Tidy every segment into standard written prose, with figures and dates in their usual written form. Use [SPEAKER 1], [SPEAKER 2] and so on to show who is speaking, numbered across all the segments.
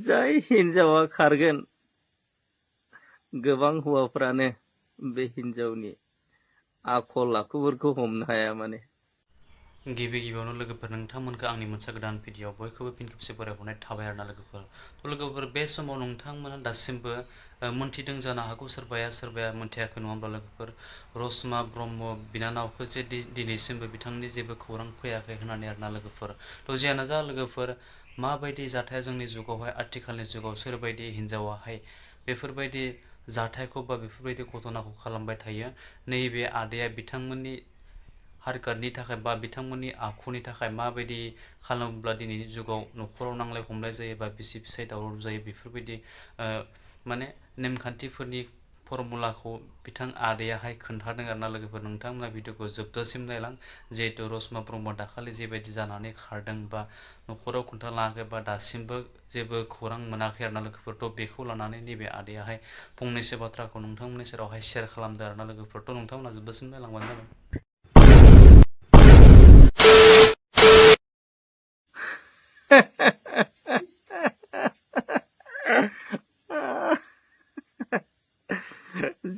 [SPEAKER 1] जाय हिनजावा खारगोन गोबां हौवाफ्रानो बे हिनजावनि आखल आखुफोरखौ हमनो हाया माने।
[SPEAKER 2] गिबि गिबियावनो लोगोफोर नोंथांमोनखौ आंनि मोनसे गोदान भिडिअ बयखौबो फिन खेबसे बरायहरनाय थाबाय आरोना लोगोफोर। लोगोफोर बे समाव नोंथांमोना दासिमबो मोनथिदों जानो हागौ सोरबाया मोनथियाखै नङा होमब्ला लोगोफोर। रसमा ब्रह्म बिनानावखौ जे दिनैसिमबो बिथांनि जेबो खौरां फैयाखै होननानै आरोना लोगोफोर। जियानो जा लोगोफोर माबायदि जाथाया जोंनि जुगावहाय आथिखालनि जुगाव सोरबायदि हिनजावाहाय बेफोरबायदि जाथायखौ बा बेफोरबायदि घटनाखौ खालामबाय थायो, नैबे आदाया बिथांमोननि हारकातनि थाखाय बा बिथांमोननि आखुनि थाखाय माबायदि खालामोब्ला दिनैनि जुगाव न'खराव नांलाय खमलाय जायो बा बिसि फिसाय दावराव जायो, बेफोरबायदि माने नेमखान्थिफोरनि फर्मुलाखौ बिथां आदायाहाय खोन्थादों आरोना लोगोफोर। नोंथांमोना भिडिअखौ जोबजासिम नायलां। जिहेतु रसमा ब्रह्म दाखालि जेबायदि जानानै खारदों बा न'खराव खोन्थालाङाखै बा दासिमबो जेबो खौरां मोनाखै आरोना लोगोफोर। बेखौ लानानै नैबे आदायाहाय फंनैसो बाथ्राखौ नोंथांमोननि सेरावहाय शेयार खालामदों आरोना लोगोफोर। नोंथांमोना जोबजासिम नायलांबानो जाबाय।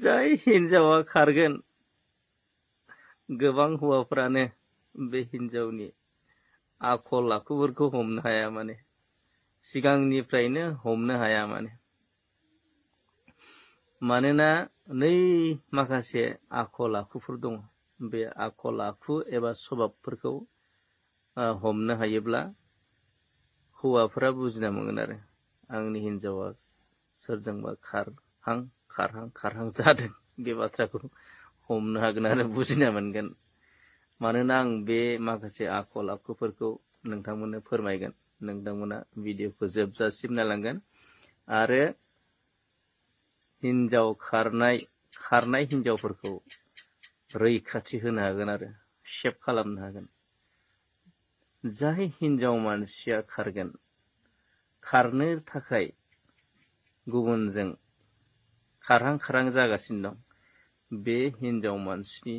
[SPEAKER 1] जाय हिनजावा खारगोन गोबां हौवाफ्रानो बे हिनजावनि आखल आखुफोरखौ हमनो हाया माने, सिगांनिफ्रायनो हमनो हाया माने। मानोना नै माखासे आखल आखुफोर दङ, बे आखल आखु एबा सभाबफोरखौ हमनो हायोब्ला हौवाफोरा बुजिना मोनगोन आरो आंनि हिनजावा सोरजोंबा खारहां जादों, बे बाथ्राखौ हमनो हागोन आरो बुजिना मोनगोन। मानोना आं बे माखासे आखल आखुफोरखौ नोंथांमोननो फोरमायगोन। नोंथांमोना भिडिअखौ जोबजासिम नायलांगोन आरो हिनजाव खारनाय हिनजावफोरखौ रैखाथि होनो हागोन आरो सेभ खालामनो हागोन। जाय हिनजाव मानसिया खारगोन, खारनो थाखाय गुबुनजों खारहां जागासिनो दं, बे हिनजाव मानसिनि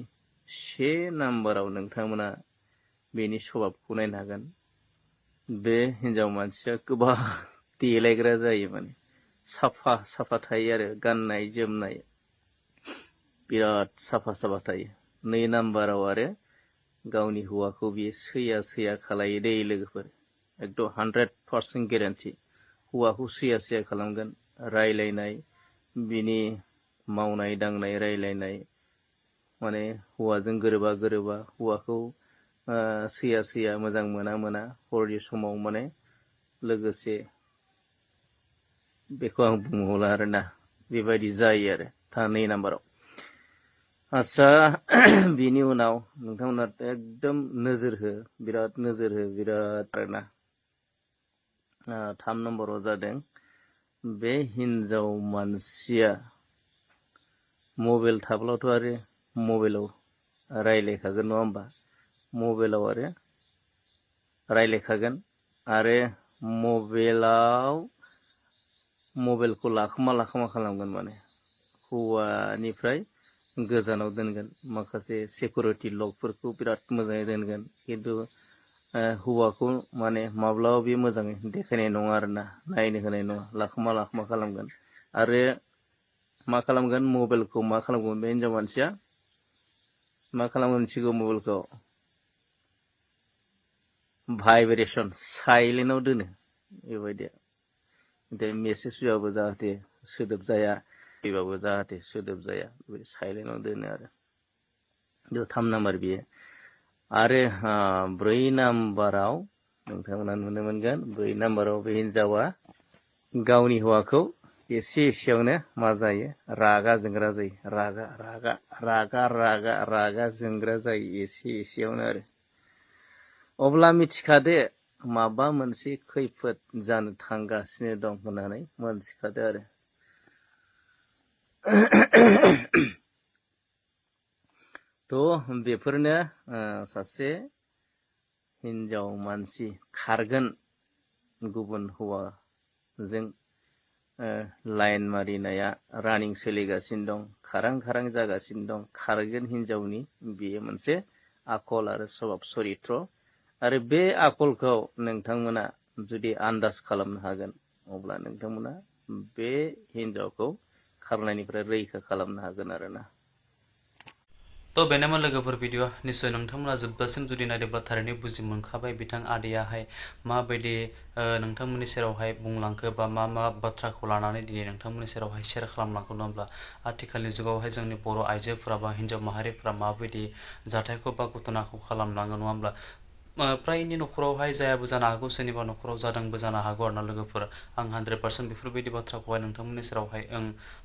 [SPEAKER 1] से नाम्बाराव नोंथांमोना बेनि सभाबखौ नायनो हागोन। बे हिनजाव मानसिया गोबां देलायग्रा जायो माने, साफा थायो आरो गाननाय जोमनाय बिराद साफा थायो। नै नाम्बाराव आरो गावनि हौवाखौ बियो सैया खालायो दै लोगोफोर। एकदम 100% गेरेन्टि हौवाखौ सैया खालामगोन। रायलायनाय, बिनि मावनाय दांनाय रायलायनाय माने हौवाजों गोरोबा हौवाखौ सैया मोजां मोना हरनि समाव माने लोगोसे बेखौ आं बुंहला आरोना, बेबायदि जायो आरो था 2 नाम्बाराव। आच्छा, बिनि उनाव नोंथांमोना एकदम नोजोर हो, बिराद आरोना। 3 नाम्बाराव जादों बे हिनजाव मानसिया मबाइल थाब्लाथ' आरो मबाइलाव रायलायखागोन नङा होमबा, मबाइलाव आरो रायलायखागोन आरो मबाइलखौ लाखोमा खालामगोन माने, हौवानिफ्राय गोजानाव दोनगोन। माखासे सिकिउरिटि लकफोरखौ बिराद मोजाङै दोनगोन, खिन्थु हौवाखौ माने माब्लाबा बे मोजाङै देखायनाय नङा आरोना, नायनो होनाय नङा, लाखोमा खालामगोन। आरो मा खालामगोन, मबाइलखौ मा खालामगोन बे हिनजाव मानसिया, मा खालामगोन मिथिगौ, मबाइलखौ भाइब्रेसन साइलेन्टआव दोनो बेबायदि। ओमफ्राय मेसेज फैबाबो जाहाथे सोदोब जाया, फैबाबो जाहाथे सोदोब जाया, बेबायदि साइलेन्टआव दोनो आरो। 3 नाम्बार बियो। आरो 4 नाम्बाराव नोंथांमोना नुनो मोनगोन, 4 नाम्बाराव बे हिनजावा गावनि हौवाखौ एसेयावनो मा जायो, रागा जोंग्रा जायो। रागा जोंग्रा जायो एसेयावनो आरो। अब्ला मिथिखादो माबा मोनसे खैफोद जानो थांगासिनो दं होननानै मोनथिखादो आरो। बेफोरनो सासे हिनजाव मानसि खारगोन, गुबुन हौवाजों लाइन मारिनाया रानिं सोलिगासिनो दं, खारहां जागासिनो दं, खारगोन हिनजावनि बेयो मोनसे आखल आरो सभाब चरित्र आरो बे आखलखौ नोंथांमोना जुदि आन्दाज खालामनो हागोन अब्ला नोंथांमोना बे हिन्जावखौ खारनायनिफ्राय रैखा खालामनो हागोन आरोना।
[SPEAKER 2] तो बेनोमोन लोगोफोर भिडिअ निश्चय नोंथांमोना जोबजासिम जुदि नायदोंब्ला थारैनो बुजि मोनखाबाय बिथां आदैयाहाय माबायदि नोंथांमोननि सेरावहाय बुंलांखो बा मा बाथ्राखौ लानानै दिनै नोंथांमोननि सेरावहाय शेयार खालामलांखो नङा होमब्ला आथिखालनि जुगावहाय जोंनि बर' आइजोफोरा बा हिन्जाव माहारिफोरा माबायदि जाथायखौ बा घटनाखौ खालामलाङो नङा होमब्ला फ्रायनि न'खरावहाय जायाबो जानो हागौ सोरनिबा न'खराव जादोंबो जानो हागौ आरोना लोगोफोर आं 100% बेफोरबायदि बाथ्राखौहाय नोंथांमोननि सेरावहाय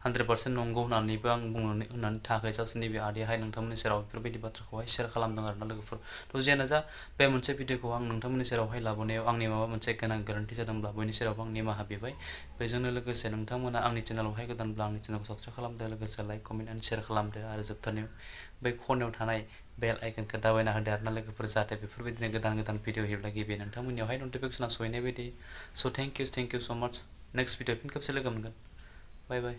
[SPEAKER 2] 100% नंगौ होननानैबो आं बुंनानै होननानै थाखाय जास्ट नैबे आदैयाहाय नोंथांमोननि सेराव बेफोरबायदि बाथ्राखौहाय शेयार खालामदों आरोना लोगोफोर थ' जियानो जा बे मोनसे भिडिअखौ आं नोंथांमोननि सेरावहाय लाबोनायाव आंनि माबा मोनसे गोरोन्थि जादोंब्ला बयनि सेरावबो आं निमाहा बिबाय बेजोंनो लोगोसे नोंथांमोना आंनि चेनेलावहाय गोदानब्ला आंनि चेनेलखौ साबस्क्राइब खालामदो लोगोसे लाइक कमेन्ट एन्ड शेयार खालामदो आरो जोबथारनायाव बै खनायाव थानाय बेल आइकनखौ दाबायना होदो आरोना लोगोफोर जाहाथे बेफोरबायदिनो गोदान भिडिअ होयोब्ला गिबि नोंथांमोननियावहाय नटिफिकेसना सहैनाय बायदि स' थेंक इउ स' माच नेक्स्ट भिडिअ फिन खेबसे लोगो मोनगोन बाय बाय।